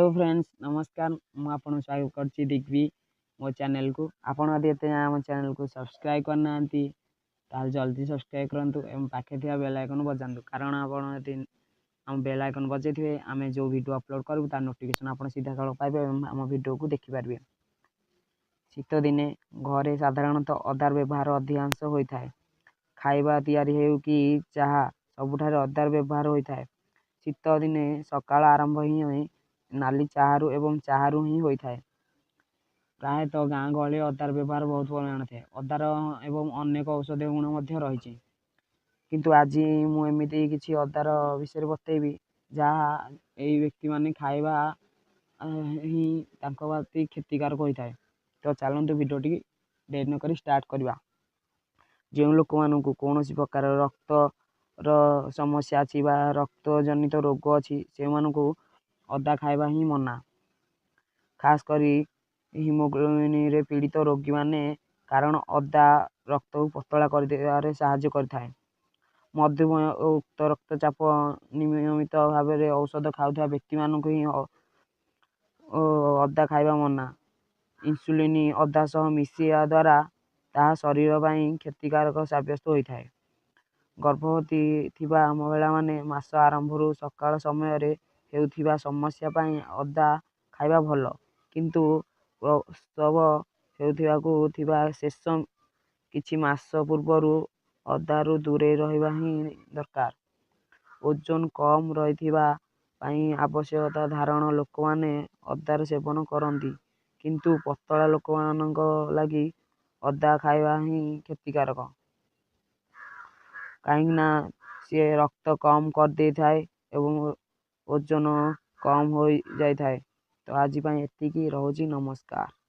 Hello friends, ନମସ୍କାର। ମୁଁ ଆପଣଙ୍କୁ ସ୍ୱାଗତ କରୁଛି ଦିଗ୍ବି ମୋ ଚ୍ୟାନେଲକୁ। ଆପଣ ଯଦି ଏତେ ଯାଏଁ ଆମ ଚ୍ୟାନେଲକୁ ସବସ୍କ୍ରାଇବ୍ କରିନାହାନ୍ତି, ତାହେଲେ ଜଲ୍ଦି ସବସ୍କ୍ରାଇବ୍ କରନ୍ତୁ ଏବଂ ପାଖରେ ଥିବା ବେଲ୍ ଆଇକନ୍ ବଜାନ୍ତୁ। କାରଣ ଆପଣ ଯଦି ଆମ ବେଲ୍ ଆଇକନ୍ ବଜାଇଥିବେ, ଆମେ ଯେଉଁ ଭିଡ଼ିଓ ଅପଲୋଡ଼ କରିବୁ ତା ନୋଟିଫିକେସନ୍ ଆପଣ ସିଧାସଳଖ ପାଇବେ ଏବଂ ଆମ ଭିଡ଼ିଓକୁ ଦେଖିପାରିବେ। ଶୀତ ଦିନେ ଘରେ ସାଧାରଣତଃ ଅଦାର ବ୍ୟବହାର ଅଧିକାଂଶ ହୋଇଥାଏ। ଖାଇବା ତିଆରି ହେଉ କି ଚାହା, ସବୁଠାରେ ଅଦାର ବ୍ୟବହାର ହୋଇଥାଏ। ଶୀତ ଦିନେ ସକାଳ ଆରମ୍ଭ ହିଁ ନାଲି ଚାହାରୁ ଏବଂ ଚାହାରୁ ହିଁ ହୋଇଥାଏ। ପ୍ରାୟତଃ ଗାଁ ଗହଳିରେ ଅଦାର ବ୍ୟବହାର ବହୁତ ପରିମାଣ ଥାଏ। ଅଦାର ଏବଂ ଅନେକ ଔଷଧୀୟ ଗୁଣ ମଧ୍ୟ ରହିଛି। କିନ୍ତୁ ଆଜି ମୁଁ ଏମିତି କିଛି ଅଦାର ବିଷୟରେ ବତେଇବି, ଯାହା ଏଇ ବ୍ୟକ୍ତିମାନେ ଖାଇବା ହିଁ ତାଙ୍କ ପ୍ରତି କ୍ଷତିକାରକ ହୋଇଥାଏ। ତ ଚାଲନ୍ତୁ, ଭିଡ଼ିଓଟିକି ଡେରି ନକରି ଷ୍ଟାର୍ଟ କରିବା। ଯେଉଁ ଲୋକମାନଙ୍କୁ କୌଣସି ପ୍ରକାର ରକ୍ତର ସମସ୍ୟା ଅଛି ବା ରକ୍ତ ଜନିତ ରୋଗ ଅଛି, ସେମାନଙ୍କୁ ଅଦା ଖାଇବା ହିଁ ମନା। ଖାସ୍ କରି ହିମୋଗ୍ଲୋବିନରେ ପୀଡ଼ିତ ରୋଗୀମାନେ, କାରଣ ଅଦା ରକ୍ତକୁ ପତଳା କରିଦେବାରେ ସାହାଯ୍ୟ କରିଥାଏ। ମଧୁମେହ ଓ ଉଚ୍ଚ ରକ୍ତଚାପ, ନିୟମିତ ଭାବରେ ଔଷଧ ଖାଉଥିବା ବ୍ୟକ୍ତିମାନଙ୍କୁ ହିଁ ଅଦା ଖାଇବା ମନା। ଇନ୍ସୁଲିନ୍ ଅଦା ସହ ମିଶିବା ଦ୍ୱାରା ତାହା ଶରୀର ପାଇଁ କ୍ଷତିକାରକ ସାବ୍ୟସ୍ତ ହୋଇଥାଏ। ଗର୍ଭବତୀ ଥିବା ମହିଳାମାନେ ମାସ ଆରମ୍ଭରୁ ସକାଳ ସମୟରେ ହେଉଥିବା ସମସ୍ୟା ପାଇଁ ଅଦା ଖାଇବା ଭଲ, କିନ୍ତୁ ପ୍ରସବ ହେଉଥିବାକୁ ଥିବା ଶେଷ କିଛି ମାସ ପୂର୍ବରୁ ଅଦାରୁ ଦୂରେଇ ରହିବା ହିଁ ଦରକାର। ଓଜନ କମ୍ ରହିଥିବା ପାଇଁ ଆବଶ୍ୟକତା ଧାରଣ ଲୋକମାନେ ଅଦାର ସେବନ କରନ୍ତି, କିନ୍ତୁ ପତଳା ଲୋକମାନଙ୍କ ଲାଗି ଅଦା ଖାଇବା ହିଁ କ୍ଷତିକାରକ, କାହିଁକିନା ସିଏ ରକ୍ତ କମ୍ କରିଦେଇଥାଏ ଏବଂ ଓଜନ କମ୍ ହୋଇଯାଇଥାଏ। ତ ଆଜି ପାଇଁ ଏତିକି ରହୁଛି, ନମସ୍କାର।